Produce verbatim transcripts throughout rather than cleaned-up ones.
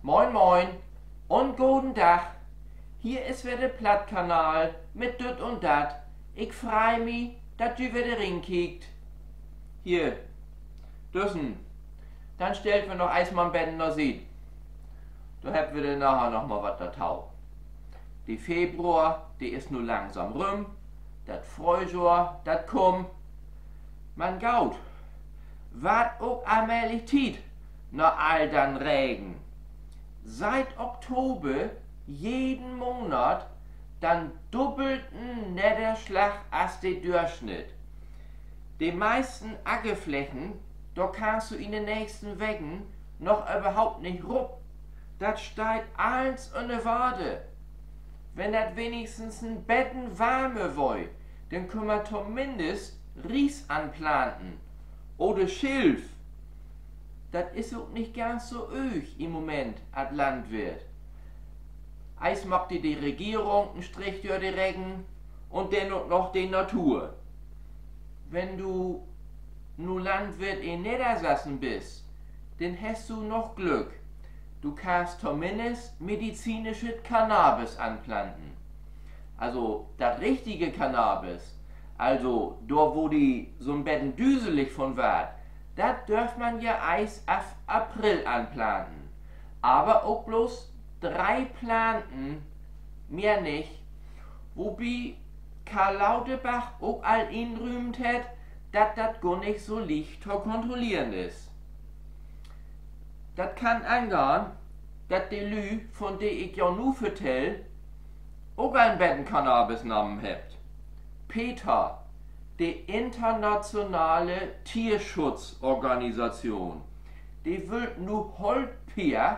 Moin, moin un goden Dag. Hier is wedder de Plattkanal mit Düt un Dat. Ik frei mi, dat ji wedder rinkiekt. Hier, düssen. Denn stellt wi noch eerstmal 'n beten na Siet. Dor hebbt wi denn naher noch mal wat dorto. De Februar, de is nu langsam rüm. Dat Fröhjohr, dat kummt. Man goot, warrt ok allmählich Tiet na all den Regen. Siet Oktober jeden Monat den duppelten Nedderslag as de Dörsnitt. De meisten Ackerflächen, dor kannst du in de nächsten Weken noch överhaupt nich rup. Dat steiht allens ünner Water. Wenn dat wenigstens en beten warmer weer, denn kunn man tominnst Ries anplanten. Oder Schilf. Dat is ok nich ganz so öög in'n Moment as Landwirt. Eerst maakt di de Regeren en Streek dör de Reken un denn ok noch de Natur. Wenn du nu Landwirt in Neddersassen büst, denn hest du noch Glück. Du kannst tominnst medizinischet Cannabis anplanten. Also dat richtige Cannabis, also dor, wo di so'n beten düselig von warrt, dat dörf man ja eerst af April anplanten. Aver ok blots dree Planten, mehr nich. Wobi Karl Lauterbach ok al inrüümt hett, dat dat gor nich so licht to kontrolleren is. Dat kann angahn, dat de Lüüd, von de ik jo nu vertell, ok al en beten Cannabis nahmen hebbt. PETA, de internationale Tierschutzorganisation, de wüllt nu Holtpeer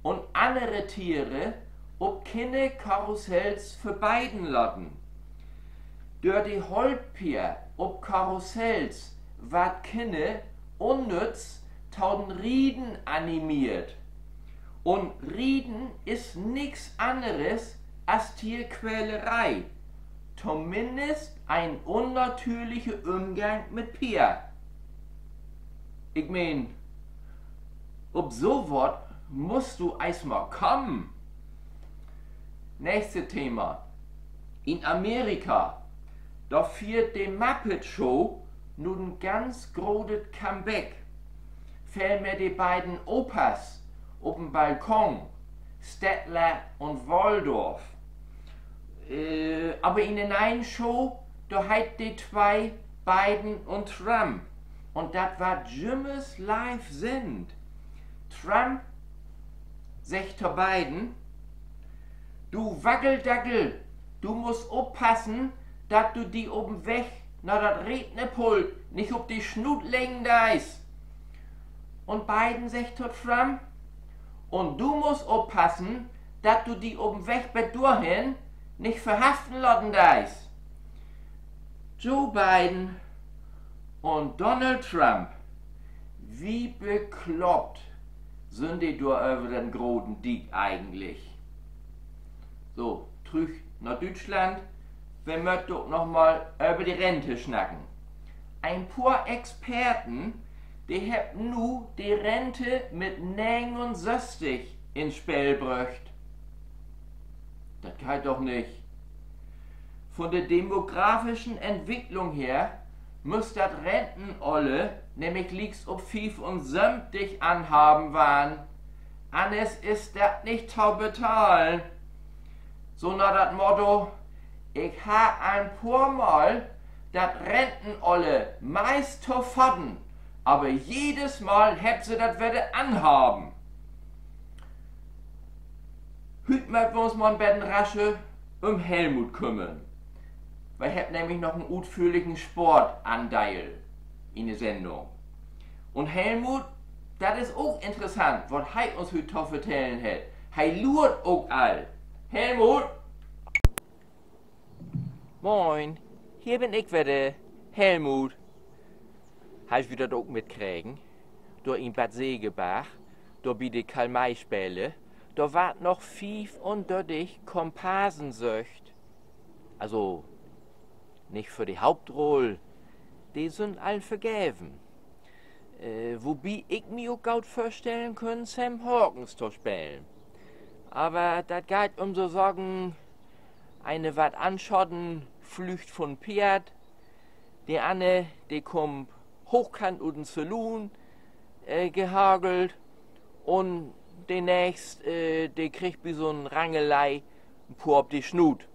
un annere Tiere op Kinnerkarussells verbeiden laten. Dör de Holtpeer op Karussells warrt Kinner unnütz to'n Rieden animeert. Un Rieden is nix anneres as Tierquäleree, tominnst en unnatürliche Ümgang mit Peer. Ik meen, op so wat musst du eerstmal kamen. Nächste Thema. In Amerika, dor fiert de Muppet Show nu en ganz grotet Comeback. Veelmehr de beiden Opas op 'n Balkon, Statler un Waldorf. Äh, aver in de ne'en Show, dor heet de twee Biden un Trump. Un dat warrt jümmers live sendt. Trump seggt to Biden: Du Wackeldackel, du musst oppassen, dat du di op 'n Weg na dat Rednerpult nich op de Snuut leggen deist. Un Biden seggt to Trump: Un du musst oppassen, dat du di op 'n Weg bet dorhen nich verhaften laten deist. Joe Biden un Donald Trump, wo bekloppt sünd de dor över den groten Diek egentlich? So, trüch na Düütschland. Wi mööt ok noch mal över de Rente snacken. En poor Experten, de hebbt nu de Rente mit negenunsösstig in't Speel bröcht. Dat geiht doch nich. Von de demografischen Entwicklung her müss dat Rentenöller nämlich lieks op fiefunsöventig anhaven warrn. Anners is dat nich to betahlen. So na dat Motto: Ik harr en poor Mal dat Rentenöller meist to faten, aver jedes Mal hebbt se dat wedder anhaven. Hüüt mööt wi uns mal en beten rascher üm Helmut kümmern. Wi hebbt nämlich noch en utföhrlichen Sportandeel in de Sendung. Un Helmut, dat is ok interessant, wat he uns hüüt to vertellen hett. He luert ok al. Helmut? Moin, hier bün ik wedder, Helmut. Hebbt ji dat ok mitkregen? Dor in Bad Segeberg, dor bi de Karl-May-Spelen, dor warrt noch fiefundörtig Komparsen söcht. Also, nich för de Hauptrull, de sünd all vergeven. Wobi ik mi ok goot vörstellen kunn, Sam Hawkins to spelen. Aver dat geiht üm so Saken: Een warrt anschaten, flüggt von Peerd, de anner, de kummt hoochkant ut den Saloon gehagelt, un de nächst, de kriggt bi so'n Rangelei en poor op de Snuut.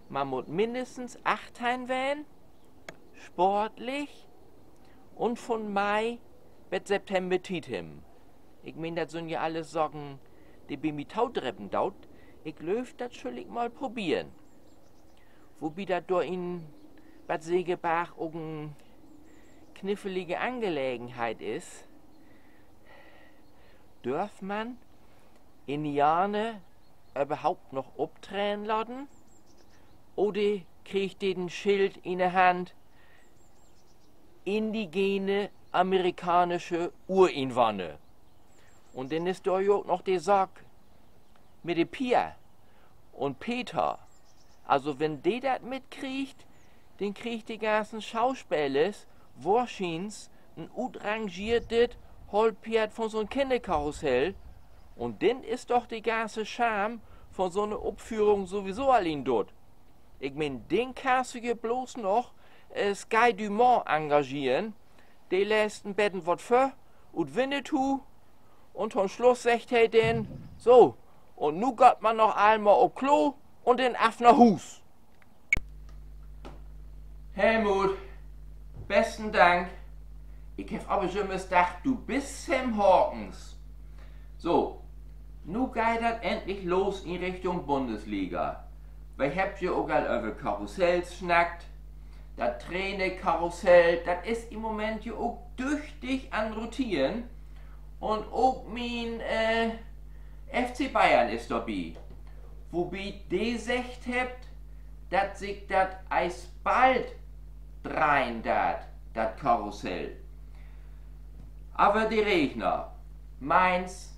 Man mutt minnestens achtteihn ween, sportlich un von Mai bet September Tiet hebben. Ik meen, dat sünd ja alles Saken, de bi mi todrepen doot. Ik glööv, dat schull ik mal proberen. Wobi dat dor in Bad Segeberg ok en kniffelige Angelegenheit is. Dörf man Indianer överhaupt noch optreden laten? Oder kriegt de en Schild in de Hand: indigene amerikanische Urinwahners? Un denn is dor ja ok noch de Saak mit de Pia un Peter. Also, wenn de dat mitkriegt, denn kriegt de ganzen Schauspelers wohrschiens en utrangeertet Hollpeerd von so'n Kinnerkarussell. Un denn is doch de ganze Charme von so'ne Opführung sowieso al in Dutt. Ik meen, denn kannst du je blots noch Sky Dumont engageren. De leest en beten wat vör ut Winnetou, un to'n Sluss seggt he denn: So, un nu gaht man noch allmal op Klo un denn af na Huus. Helmut, besten Dank. Ik heff aver jümmers dacht, du büst Sam Hawkins. So, nu geiht dat endlich los in Richtung Bundesliga. Wi hebbt ja ok al över Karussells snackt. Dat Trainerkarussell, dat is in'n Moment ja ok düchtig an rotieren. Un ok mien F C Bayern is dorbi. Wobi de seggt hebbt, dat sik dat eerst bald dreihen deit, dat Karussell. Aver de Regner, Mainz,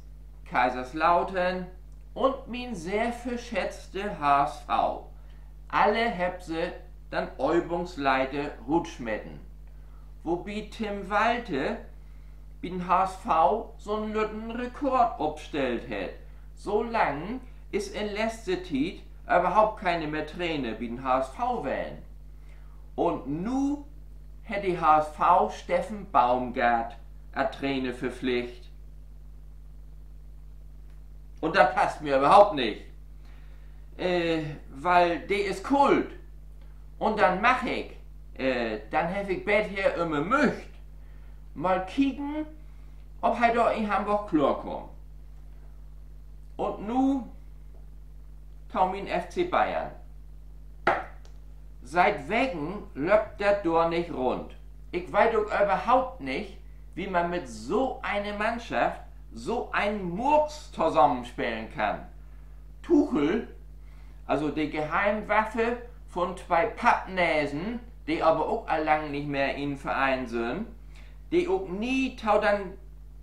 Kaiserslautern un mien sehr verschätzte H S V, alle hebbt se den Övungsleiter rutsmeten. Wobi Tim Walter bi den H S V so'n lütten Rekord opstellt hett. So lang is in letzte Tiet överhaupt keiner mehr Trainer bi den H S V ween. Un nu hett de H S V Steffen Baumgart as Trainer verpflicht. Un dat passt mi överhaupt nich. Wiel de is Kult. Un den mag ik. Den heff ik bet hier ümmer möcht. Mal kieken, of he dor in Hamborg kloorkummt. Un nu to mien F C Bayern. Siet Weken löppt dat dor nich rund. Ik weet ok överhaupt nich, wo man mit so ene Mannschaft so en Murks tosamenspelen kann. Tuchel, also de Geheimwaffe von twee Pappnesen, de aver ok al lang nich mehr in'n Vereen sünd, de ok nie to den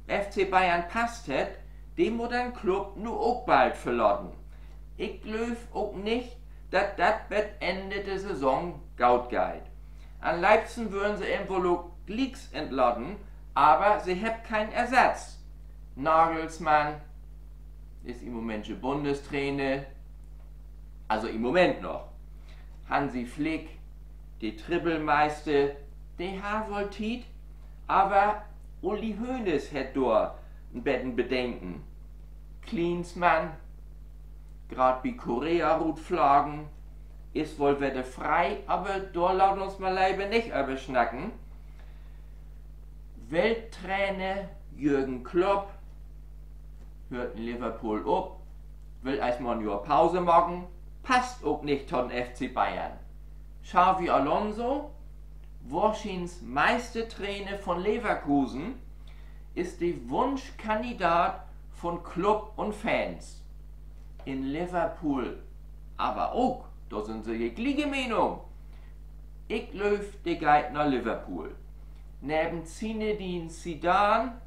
F C Bayern passt hett, de mutt den Club nu ok bald verlaten. Ik glööv ok nich, dat dat bet Enn de Saison goot geiht. An'n leevsten wörrn se em woll ok glieks entlaten, aver se hebbt keen Ersatz. Nagelsmann is in'n Moment je Bundestrainer, also in'n Moment noch. Hansi Flick, de Trippelmeister, de harr woll Tiet, aver Uli Hoeneß hett dor en beten Bedenken. Klinsmann, graad bi Korea rutflagen, is woll wedder free, aver dor laat uns mal lever nich över snacken. Welttrainer Jürgen Klopp höört in Liverpool op, will eerstmal en Johr Pause maken, passt ok nich to'n F C Bayern. Xabi Alonso, wohrschiens Meistertrainer von Leverkusen, is de Wunschkandidat von Club un Fans. In Liverpool aver ok, dor sünd se je glieke Meenung. Ik glööv, de geiht na Liverpool. Neven Zinedine Zidane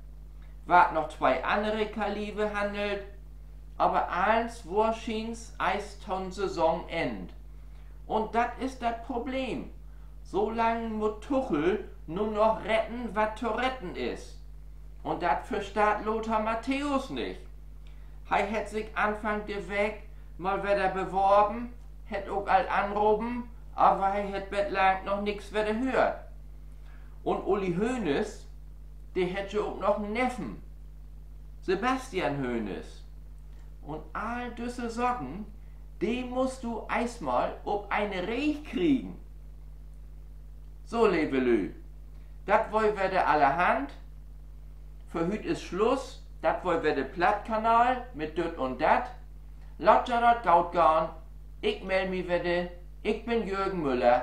warrt noch twee annere Kaliber hannelt, aver allens wohrschiens eerst to'n Saisonenn. Un dat is dat Problem. So lang mutt Tuchel nu noch retten, wat to retten is. Un dat versteiht Lothar Matthäus nich. He hett sik Anfang de Week mal wedder beworben, hett ok al anropen, aver he hett betlang noch nix wedder höört. Un Uli Hoeneß, de hett ja ok noch en Neffen, Sebastian Hoeneß. Un all düsse Saken, de musst du eerstmal op ene Reeg kriegen. So, leve Lüüd, dat weer wedder Allerhand. För hüüt is Sluss. Dat weer wedder de Plattkanal mit Düt un Dat. Laat jo dat goot gahn. Ik meld mi wedder. Ik bün Jürgen Müller.